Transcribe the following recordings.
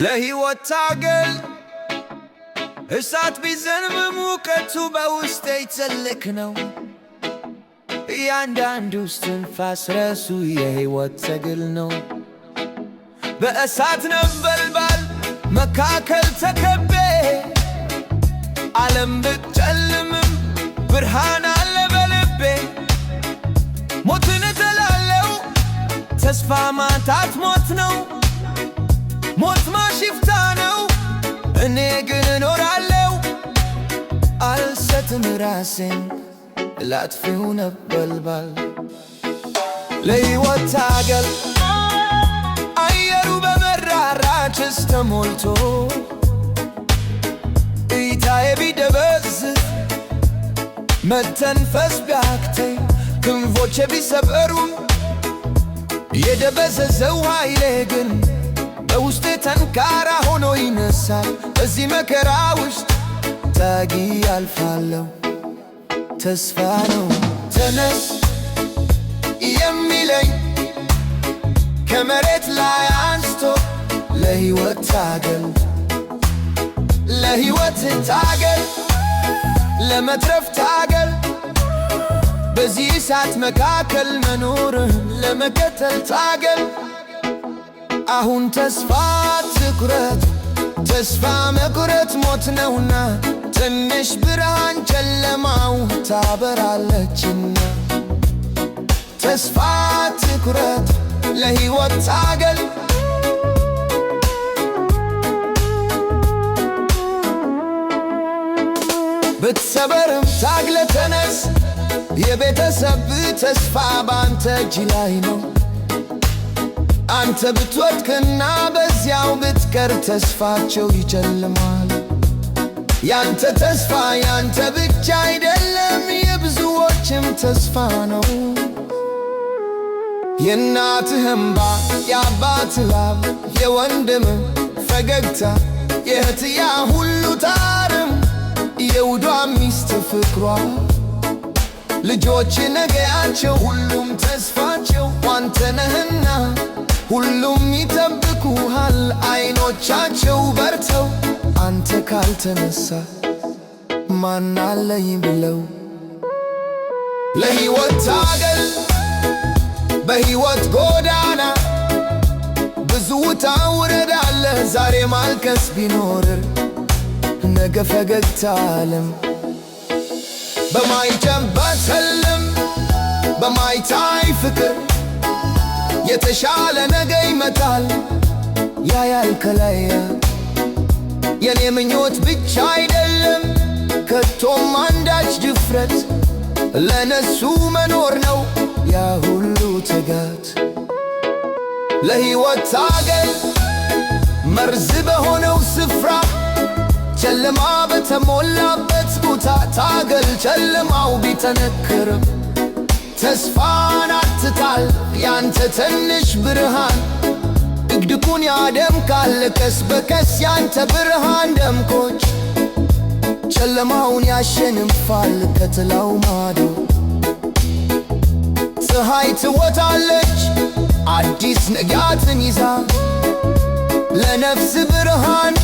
ለሕይወት ታገል። እሳት ቢዘንብ ሙቀቱ በውስጤ ትልቅ ነው። እያንዳንዱ እስትንፋስ ራሱ የሕይወት ትግል ነው። በእሳት ነበልባል መካከል ተከቤ፣ ዓለም ብትጨልምም ብርሃን አለ በልቤ። ሞትን እጠላለሁ፣ ተስፋ ማጣት ሞት ነው። ሞት ሽፍታ ነው፣ እኔ ግን እኖራለሁ። አልሰጥም ራሴን ላጥፊው ነበልባል። ለሕይወት ታገል። አየሩ በመራራ ጭስ ተሞልቶ፣ እይታዬ ቢደበዝዝ፣ መተንፈስ ቢያቅተኝ፣ ክንፎቼ ቢሰበሩም፣ የደበዘዘው ኃይሌ ግን በውስጤ ጠንካራ ሆኖ ይነሳል። በዚህ መከራ ውስጥ ታግዬ አልፋለሁ። ተስፋ ነው ተነስ የሚለኝ፣ ከመሬት ላይ አንስቶ። ለሕይወት ታገል፣ ለሕይወት ታገል፣ ለመትረፍ ታገል። በዚህ እሳት መካከል መኖርህን ለመቀጠል ታገል። አሁን ተስፋ አትቁረጥ፣ ተስፋ መቁረጥ ሞት ነውና፣ ትንሽ ብርሃን ጨለማው ታበራለችና። ተስፋ አትቁረጥ፣ ለሕይወት ታገል። ብትሰበርም ታግለህ ተነስ። የቤተሰብ ተስፋ በአንተ እጅ ላይ ነው። አንተ ብትወድቅና በዚያው ብትቀር ተስፋቸው ይጨልማል። ያንተ ተስፋ ያንተ ብቻ አይደለም፣ የብዙዎችም ተስፋ ነው። የእናትህ እምባ፣ የአባትህ ላብ፣ የወንድምህ ፈገግታ፣ የእህትህ ያ ሁሉ ታርም፣ የውዷ ሚስት ፍቅሯ፣ ልጆች ነገያቸው፣ ሁሉም ተስፋቸው አንተ ነህና፣ ሁሉም ይጠብቁሃል አይኖቻቸው በርተው፣ አንተ ካልተነሳ ማን አለኝ ብለው። ለሕይወት ታገል። በሕይወት ጎዳና ብዙ ውጣ ውረድ አለ። ዛሬ ማልቀስ ቢኖር ነገ ፈገግታ አለም። በማይጨበጥ ህልም፣ በማይታይ ፍቅር የተሻለ ነገ ይመጣል። ያያል ከላይ። የኔ ምኞት ብቻ አይደለም ከቶም አንዳች ድፍረት፣ ለነሱ መኖር ነው ያ ሁሉ ትጋት። ለሕይወት ታገል። መርዝ በሆነው ስፍራ፣ ጨለማ በተሞላበት ቦታ ታገል። ጨለማው ቢጠነክርም ተስፋን አትጣል። ያንተ ትንሽ ብርሃን ድቅድቁን ያደምቃል። ቀስ በቀስ ያንተ ብርሃን ደምቆች ጨለማውን ያሸንፋል። ከጥላው ማዶ ፀሐይ ትወጣለች አዲስ ንጋትን ይዛ፣ ለነፍስ ብርሃን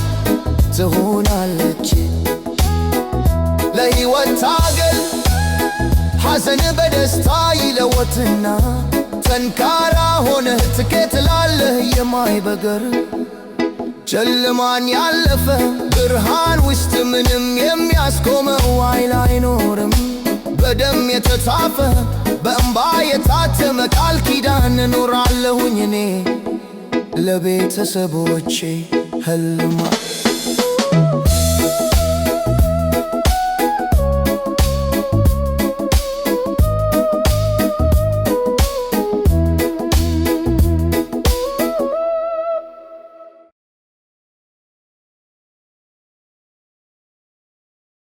ትሆናለች። ለሕይወት ታገል። ሐዘን በደስታ ይለወጥና ጠንካራ ሆነህ ትቀጥላለህ። የማይበገር ጨለማን ያለፈ ብርሃን ውስጥ ምንም የሚያስቆመው ኃይል አይኖርም። በደም የተጻፈ፣ በእንባ የታተመ ቃል ኪዳን እኖራለሁኝ እኔ ለቤተሰቦቼ ህልማ።